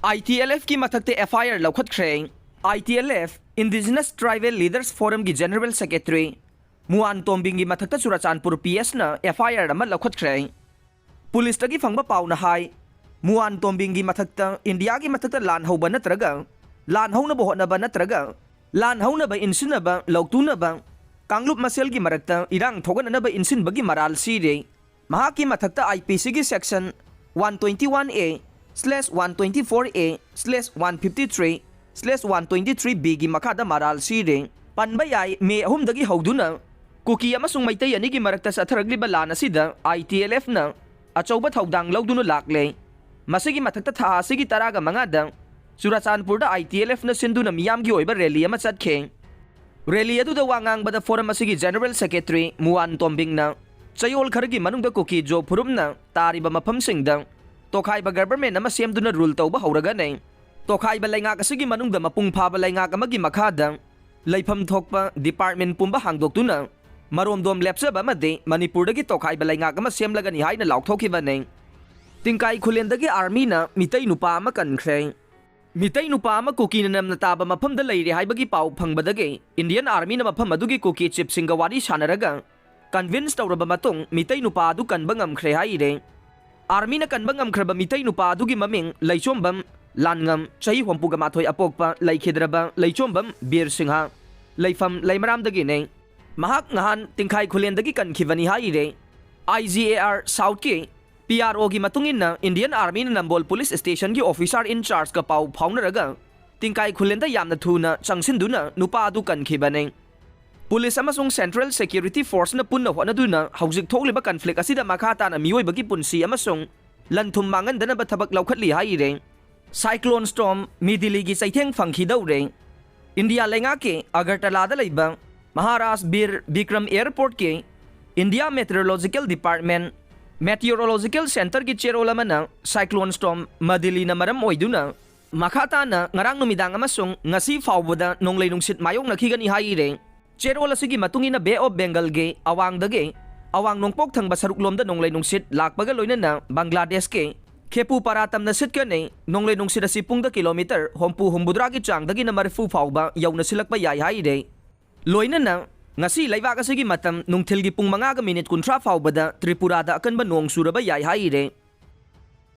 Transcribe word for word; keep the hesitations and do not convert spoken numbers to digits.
ITLFꯀꯤ ꯃꯊꯛꯇ FIR ꯂꯧꯈꯠꯈ꯭ꯔꯦ꯫ ITLF, Indigenous Tribal Leaders Forumꯒꯤ General Secretary ꯃꯨꯑꯥꯟ ꯇꯣꯝꯕꯤꯡꯒꯤ ꯃꯊꯛꯇ Churachandpur PSꯅ FIR ꯑꯃ ꯂꯧꯈꯠꯈ꯭ꯔꯦ꯫ ꯄꯨꯂꯤꯁꯇꯒꯤ ꯐꯪꯕ ꯄꯥꯎꯅ ꯍꯥꯏ, ꯃꯨꯑꯥꯟ ꯇꯣꯝꯕꯤꯡꯒꯤ ꯃꯊꯛꯇ ꯏꯟꯗꯤꯌꯥꯒꯤ ꯃꯊꯛꯇ ꯂꯥꯟ ꯍꯧꯕ ꯅꯠꯇ꯭ꯔꯒ ꯂꯥꯟ ꯍꯧꯅꯕ ꯍꯣꯠꯅꯕ ꯅꯠꯇ꯭ꯔꯒ ꯂꯥꯟ ꯍꯧꯅꯕ ꯏꯟꯁꯤꯟꯅꯕ ꯂꯧꯇꯨꯅꯕ ꯀꯥꯡꯂꯨꯞ ꯃꯁꯦꯜꯒꯤ ꯃꯔꯛꯇ ꯏꯔꯥꯡ ꯊꯣꯛꯍꯟꯅꯅꯕ ꯏꯟꯁꯤꯟꯕꯒꯤ ꯃꯔꯥꯜ ꯁꯤꯔꯦ꯫ ꯃꯍꯥꯛꯀꯤ ꯃꯊꯛꯇ IPCꯒꯤ section one twenty-one A slash one twenty-four A slash one fifty-three slash one twenty-three Bꯒꯤ ꯃꯈꯥꯗ ꯃꯔꯥꯜ ꯁꯤꯔꯦ꯫ ꯄꯟꯕ ꯌꯥꯏ, ꯃꯦ ꯑꯍꯨꯝꯗꯒꯤ ꯍꯧꯗꯨꯅ ꯀꯨꯀꯤ ꯑꯃꯁꯨꯡ ꯃꯩꯇꯩ ꯑꯅꯤꯒꯤ ꯃꯔꯛꯇ ꯆꯠꯊꯔꯛꯂꯤꯕ ꯂꯥꯟ ꯑꯁꯤꯗ ITLFꯅ ꯑꯆꯧꯕ ꯊꯧꯗꯥꯡ ꯂꯧꯗꯨꯅ ꯂꯥꯛꯂꯦ꯫ ꯃꯁꯤꯒꯤ ꯃꯊꯛꯇ ꯊꯥ ꯑꯁꯤꯒꯤ ꯇꯔꯥꯒ ꯃꯉꯥꯗ ꯆꯨꯔꯆꯥꯟꯄꯨꯔꯗ ITLFꯅ ꯁꯤꯟꯗꯨꯅ ꯃꯤꯌꯥꯝꯒꯤ ꯑꯣꯏꯕ rally ꯑꯃ ꯆꯠꯈꯤ꯫ Rally ꯑꯗꯨꯗ ꯋꯥ ꯉꯥꯡꯕꯗ Forum ꯑꯁꯤꯒꯤ General Secretary ꯃꯨꯑꯥꯟ ꯇꯣꯝꯕꯤꯡꯅ ꯆꯌꯣꯜ ꯈꯔꯒꯤ ꯃꯅꯨꯡꯗ ꯀꯨꯀꯤ ꯖꯣ ꯐꯨꯔꯨꯞꯅ ꯇꯥꯔꯤꯕ ꯃꯐꯝꯁꯤꯡꯗ ꯇꯣꯈꯥꯏꯕ government ꯑꯃ ꯁꯦꯝꯗꯨꯅ rule ꯇꯧꯕ ꯍꯧꯔꯒꯅꯤ꯫ ꯇꯣꯈꯥꯏꯕ ꯂꯩꯉꯥꯛ ꯑꯁꯤꯒꯤ ꯃꯅꯨꯡꯗ ꯃꯄꯨꯡ ꯐꯥꯕ ꯂꯩꯉꯥꯛ ꯑꯃꯒꯤ ꯃꯈꯥꯗ ꯂꯩꯐꯝ ꯊꯣꯛꯄ department ꯄꯨꯝꯕ ꯍꯥꯡꯗꯣꯛꯇꯨꯅ ꯃꯔꯣꯝꯗꯣꯝ ꯂꯦꯞꯆꯕ ꯑꯃꯗꯤ ꯃꯅꯤꯄꯨꯔꯗꯒꯤ ꯇꯣꯈꯥꯏꯕ ꯂꯩꯉꯥꯛ ꯑꯃ ꯁꯦꯝꯂꯒꯅꯤ ꯍꯥꯏꯅ ꯂꯥꯎꯊꯣꯛꯈꯤꯕꯅꯤ꯫ ꯇꯤꯡꯀꯥꯏ ꯈꯨꯂꯦꯟꯗꯒꯤ armyꯅ ꯃꯤꯇꯩ ꯅꯨꯄꯥ ꯑꯃ ꯀꯟꯈ꯭ꯔꯦ꯫ ꯃꯤꯇꯩ ꯅꯨꯄꯥ ꯑꯃ ꯀꯨꯀꯤꯅ ꯅꯝꯅ ꯇꯥꯕ ꯃꯐꯝꯗ ꯂꯩꯔꯦ ꯍꯥꯏꯕꯒꯤ ꯄꯥꯎ ꯐꯪꯕꯗꯒꯤ Indian armyꯅ ꯃꯐꯝ ꯑꯗꯨꯒꯤ ꯀꯨꯀꯤ chiefꯁꯤꯡꯒ ꯋꯥꯔꯤ ꯁꯥꯟꯅꯔꯒ convince ꯇꯧꯔꯕ ꯃꯇꯨꯡ ꯃꯤꯇꯩ ꯅꯨꯄꯥ ꯑꯗꯨ ꯀꯟꯕ ꯉꯝꯈ꯭ꯔꯦ ꯍꯥꯏꯔꯦ꯫ Armyꯅ ꯀꯟꯕ ꯉꯝꯈ꯭ꯔꯕ ꯃꯤꯇꯩ ꯅꯨꯄꯥ ꯑꯗꯨꯒꯤ ꯃꯃꯤꯡ ꯂꯩꯆꯣꯝꯕꯝ ꯂꯥꯟꯉꯝ, ꯆꯍꯤ ꯍꯨꯝꯐꯨꯒ ꯃꯥꯊꯣꯏ ꯑꯄꯣꯛꯄ, ꯂꯩꯈꯤꯗ꯭ꯔꯕ ꯂꯩꯆꯣꯝꯕꯝ ꯕꯤꯔ ꯁꯤꯡꯍ, ꯂꯩꯐꯝ ꯂꯩꯃꯔꯥꯝꯗꯒꯤꯅꯦ꯫ ꯃꯍꯥꯛ ꯅꯍꯥꯟ ꯇꯤꯡꯈꯥꯏ ꯈꯨꯂꯦꯟꯗꯒꯤ ꯀꯟꯈꯤꯕꯅꯤ ꯍꯥꯏꯔꯦ꯫ IGAR Southꯀꯤ PROꯒꯤ ꯃꯇꯨꯡ ꯏꯟꯅ Indian armyꯅ Nambol police stationꯒꯤ officer in chargeꯀ ꯄꯥꯎ ꯐꯥꯎꯅꯔꯒ ꯇꯤꯡꯀꯥꯏ ꯈꯨꯂꯦꯟꯗ ꯌꯥꯝꯅ ꯊꯨꯅ ꯆꯪꯁꯤꯟꯗꯨꯅ ꯅꯨꯄꯥ ꯑꯗꯨ ꯀꯟꯈꯤꯕꯅꯤ꯫ Police ꯑꯃꯁꯨꯡ Central Security Forceꯅ ꯄꯨꯟꯅ ꯍꯣꯠꯅꯗꯨꯅ ꯍꯧꯖꯤꯛ ꯊꯣꯛꯂꯤꯕ conflict ꯑꯁꯤꯗ ꯃꯈꯥ ꯇꯥꯅ ꯃꯤꯑꯣꯏꯕꯒꯤ ꯄꯨꯟꯁꯤ ꯑꯃꯁꯨꯡ ꯂꯟ ꯊꯨꯝ ꯃꯥꯡꯍꯟꯗꯅꯕ ꯊꯕꯛ ꯂꯧꯈꯠꯂꯤ ꯍꯥꯏꯔꯦ꯫ Cyclone Storm ꯃꯤꯗꯤꯂꯤꯒꯤ ꯆꯩꯊꯦꯡ ꯐꯪꯈꯤꯗꯧꯔꯦ꯫ ꯏꯟꯗꯤꯌꯥ ꯂꯩꯉꯥꯛꯀꯤ ꯑꯒꯔꯇꯂꯥꯗ ꯂꯩꯕ ꯃꯍꯥꯔꯥꯖ ꯕꯤꯔ Bikram Airportꯀꯤ India Meteorological Department Meteorological Centreꯒꯤ ꯆꯦꯔꯣꯜ ꯑꯃꯅ Cyclone Storm ꯃꯗꯤꯂꯤꯅ ꯃꯔꯝ ꯑꯣꯏꯗꯨꯅ ꯃꯈꯥ ꯇꯥꯅ ꯉꯔꯥꯡ ꯅꯨꯃꯤꯗꯥꯡ ꯑꯃꯁꯨꯡ ꯉꯁꯤ ꯐꯥꯎꯕꯗ ꯅꯣꯡꯂꯩ ꯅꯨꯡꯁꯤꯠ ꯃꯥꯌꯣꯛꯅꯈꯤꯒꯅꯤ ꯍꯥꯏꯔꯦ꯫ ꯆꯦꯔꯣꯜ ꯑꯁꯤꯒꯤ ꯃꯇꯨꯡ ꯏꯟꯅ Bay of Bengalꯒꯤ ꯑꯋꯥꯡꯗꯒꯤ ꯑꯋꯥꯡ ꯅꯣꯡꯄꯣꯛ ꯊꯪꯕ ꯁꯔꯨꯛꯂꯣꯝꯗ ꯅꯣꯡꯂꯩ ꯅꯨꯡꯁꯤꯠ ꯂꯥꯛꯄꯒ ꯂꯣꯏꯅꯅ ꯕꯪꯒ꯭ꯂꯥꯗꯦꯁꯀꯤ ꯈꯦꯄꯨ ꯄꯥꯔꯥ ꯇꯝꯅ ꯁꯤꯠꯀꯅꯤ꯫ ꯅꯣꯡꯂꯩ ꯅꯨꯡꯁꯤꯠ ꯑꯁꯤ ꯄꯨꯡꯗ ꯀꯤꯂꯣꯃꯤꯇꯔ ꯍꯨꯝꯐꯨ ꯍꯨꯝꯐꯨꯇꯔꯥꯒꯤ ꯆꯥꯡꯗꯒꯤꯅ ꯃꯔꯤꯐꯨ ꯐꯥꯎꯕ ꯌꯧꯅ ꯁꯤꯜꯂꯛꯄ ꯌꯥꯏ ꯍꯥꯏꯔꯦ꯫ ꯂꯣꯏꯅꯅ ꯉꯁꯤ ꯂꯩꯕꯥꯛ ꯑꯁꯤꯒꯤ ꯃꯇꯝ ꯅꯨꯡꯊꯤꯜꯒꯤ ꯄꯨꯡ ꯃꯉꯥꯒ ꯃꯤꯅꯤꯠ ꯀꯨꯟꯊ꯭ꯔꯥ ꯐꯥꯎꯕꯗ ꯇ꯭ꯔꯤꯄꯨꯔꯥꯗ ꯑꯀꯟꯕ ꯅꯣꯡ ꯆꯨꯔꯕ ꯌꯥꯏ ꯍꯥꯏꯔꯦ꯫